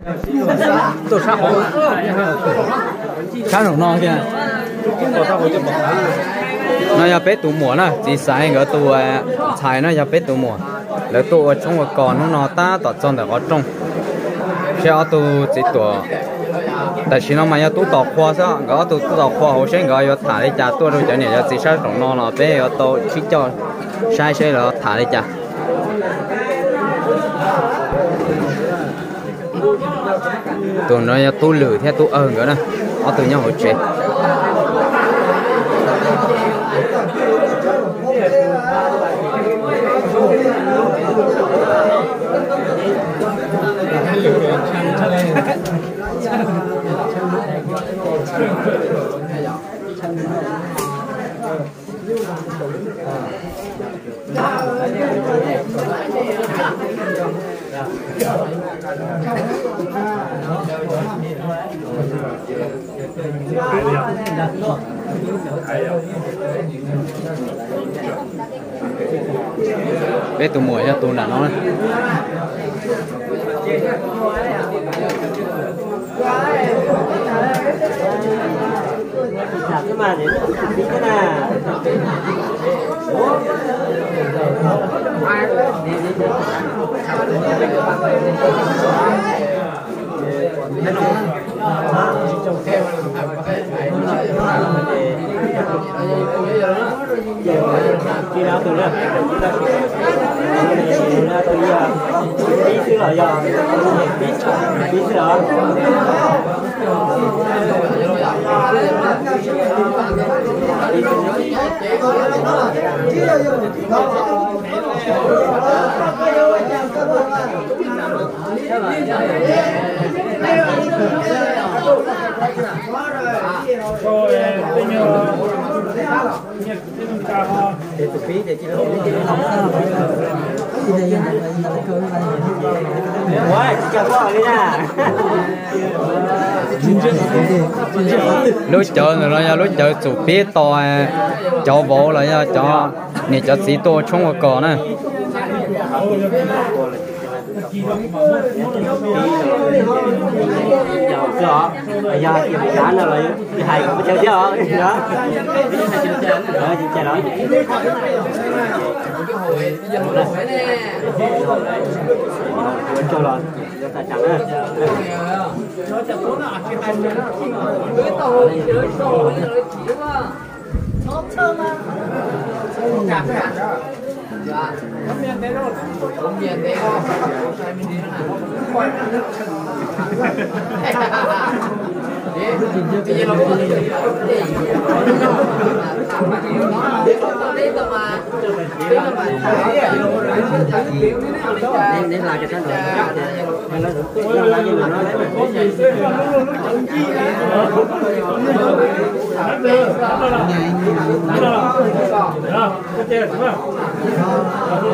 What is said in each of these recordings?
Sab no, no yog peb tus muam na, txiv xaiv nkawd tus ntxhais no yog peb tus muam. Lawv tuaj ua tshoob ua kos hnub no tab tom txog ntawm qhov rooj. Seb ob tug txiv tuam, tam sim no mas yog tub tos qhua xwb, nkawd ob tug tub tos qhua hauv seb nkawd yuav tham li cas tuaj rau cov niam cov txiv sab saum no los peb yuav tau sib coj saib seb lawv tham li cas. Tus no yog tub Lwm thiab tub Awg nkawd na, ob tug nyob hauv tsev. Peb tus muam yog tus nram no. Lub cawv ntawm no yog lub cawv txum pib tos cov vauv los yog cov niam cov txiv tuaj ua tshoob ua kos na.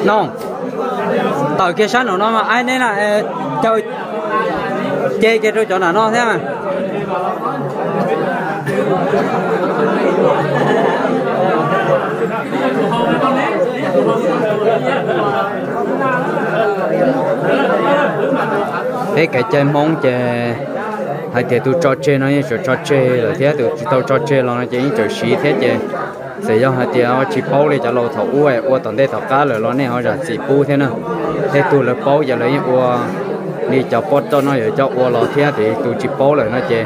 No, tawm kiag sab nraum no mas aib neb na, caw ce kiag rau cov nram no thiab. Peb kev cai Hmoob ces hais tias tus tso tseg no yeej tseem tso tseg lawm thiab, tus tsis tau tso tseg los no ces yeej tseem siv thiab ces txawm yog hais tias tsis paub li cov laus thaum ub ua tom ntej tom qab lawm los nej ho zam txim pub thiab na. Tej tug lawv paub ces lawv yeej ua li cov poj roj no yuav coj ua los thiab, tus tsis paub lawm no ces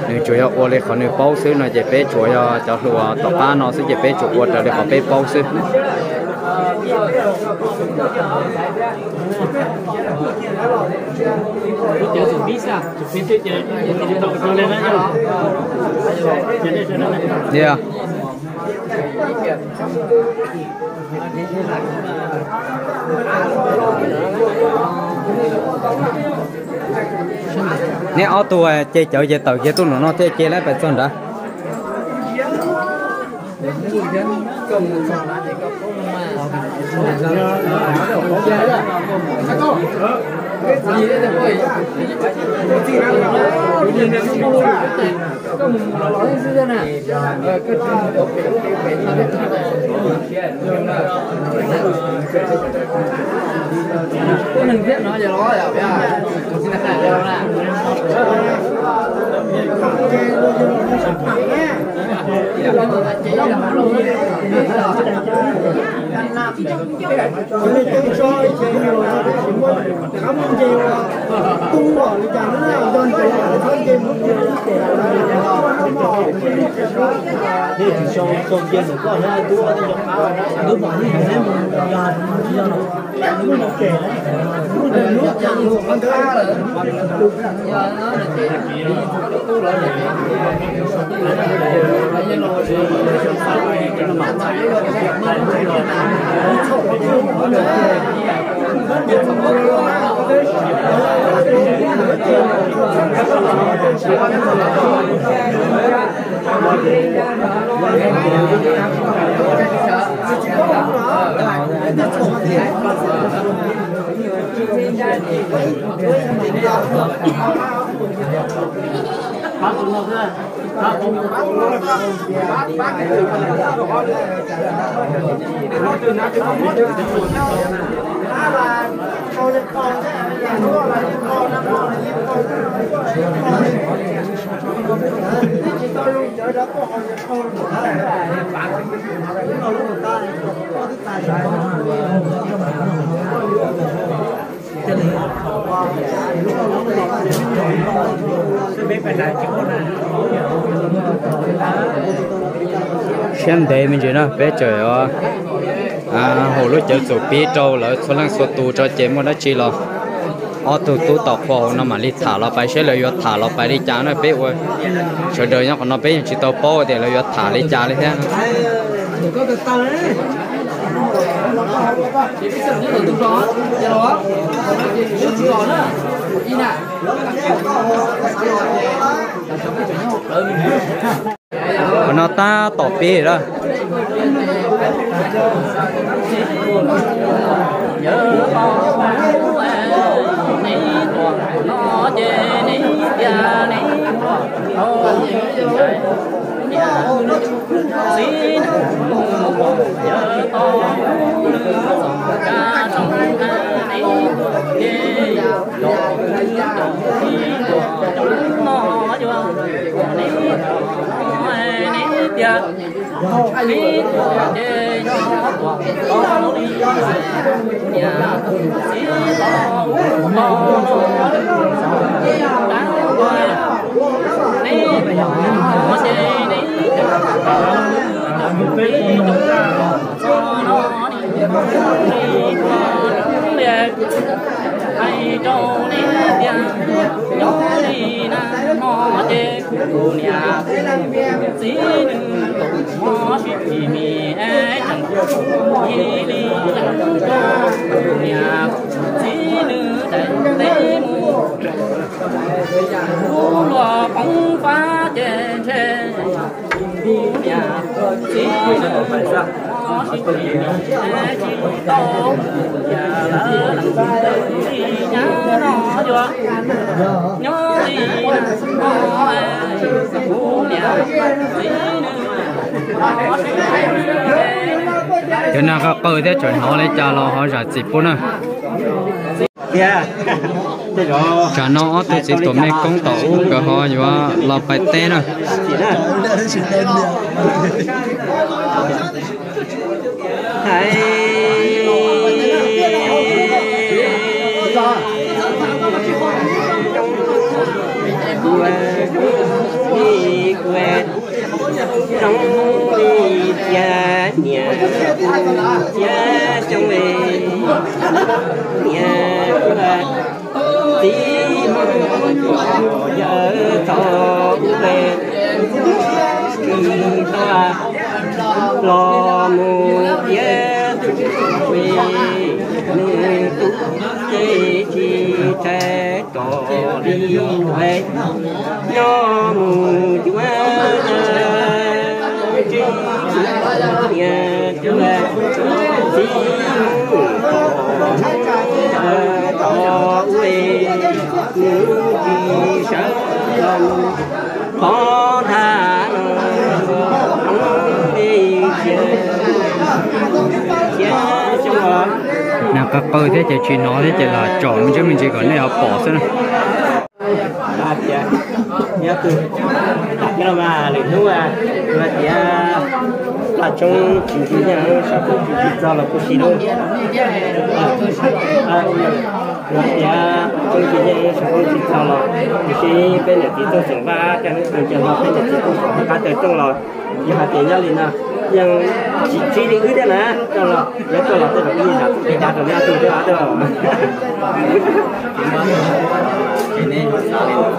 nws tsuas yog ua li qhov nws paub xwb no ces peb tsuas yog cov hluas tom qab no xwb ces peb tsuas ua raws li qhov peb paub xwb. Neb ob tug ces cawv ces tawm kiag tuaj nram no thiaj ces lawv pais txog nrad. Siab ntev me ntsis na, peb tseem haus lub cawv txum pib rau lawv txhua leej txhua tus tso ces muaj dab tsi los ob tug tub tom qhua hauv no mam li tham los pais seb lawv yuav tham los pais li cas na. Peb ua sawv daws nyob qhov no peb yeej tsis tau paub tias lawv yuav tham li cas li thiab. Qhov no tab tom pib lawm. Hais rau nej tias, nyob li na no ces kuv niam txiv nws tus mob sib phim es tseem ib li yeej rau kuv niam txiv nws daim teb mus. Lub luag poob fab ces ntshe kuv niam txiv nws mob sib phim es tsis tau kuv niam lawv leej twg li nyab no yuav nyob li no. Kuv niam txiv nws mob sib phim. Cov nag qawj qawj thiab tseem hnov li cas los ho zam txim pub na. Tsam no ob tug txiv tuam mej koob tom ub nkawd ho yuav los pais teb na. Hais, kuv, kuv, kuv, zoo li cas niam thiab coob li niam tuaj, txiv yawg txog ub ve, txiv tuaj los mus thiab txiv, nws tus txiv tsis txawj txog li tuaj, nyob mus cuab tsis niam tuaj, txiv mus txog ub ve, nws tsis sawv los mus qhov ntag no. Nag qawj qawj thiab ces tsis hnov thiab ces lam tsom me ntsis me ntsis kom nej ho pom xwb na. Nyob twg, nyob mas lwm hnub tias Tshoob tsis nti yeej sab tshoob tsis nti txog los kuj si lub. Yog tias tshoob nti yeej sab tshoob tsis txog los kuj si, peb niam txiv tuaj xeem Vaj Kab Hnub Toog ces los peb niam txiv tuaj xeem Vaj Kab Taw Rooj los yog hais tias nyob li no yeej tsis txib li wb thiab na, tuaj los yuav tuaj los tej zaum ib yam txuj kev dav rau nej ob tug thiab os.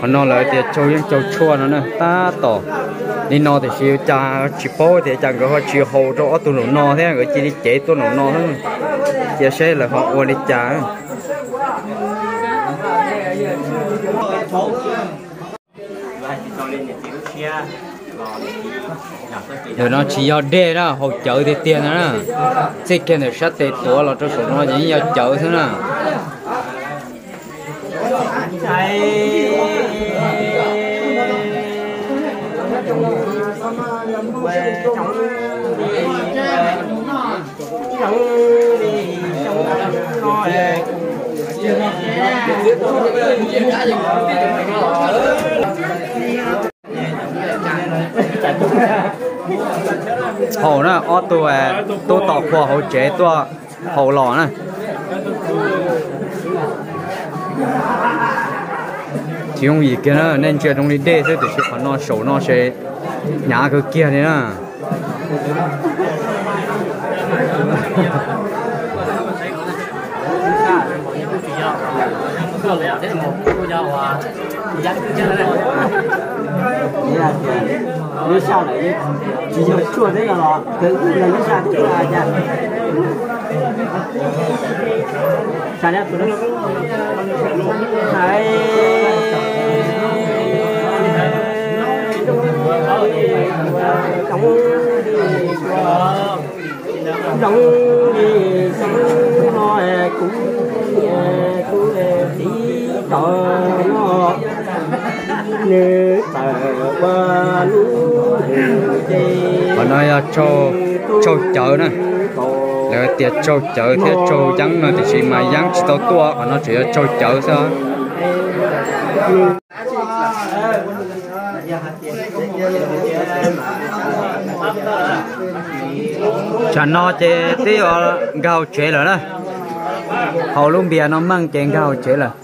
Qhov no lawv tias tsau yeej tsau tshuaj no na, tab tom li no tiam sis cas tsis paub tias cas nkawd ho tsis haus rau ob tug nraum no thiab, nkawd cia li cev tuaj nraum no xwb. Cia saib lawv ho ua li cas. Ntawm no tsis yog dej na, haus cawv tiag tiag na. Txij kiag ntawm sab tes tuav los rau saum no ces yeej yog cawv xwb na. Haus na, ob tug tub tom qhua hauv tsev tuaj haus los na. Tsis yooj yim kiag na, nej ntsia zoo li dej xwb tiam sis qhov no saum no ces hnyav kawg kiag li na. Zoo li xyoo no kuv, kuv txiv tau no, nws txawm ua lub hwj ces qhov no yog tsau cawv na. Lawv tias tsau cawv thiab tsau yeeb no tiam sis mas yeeb tsis tau tuaj, qhov no tseem yog tsau cawv xwb. Tsam no ces twb yuav nkag hauv tsev lawm na. Haus lub npias no meej ces nkag hauv tsev lawm.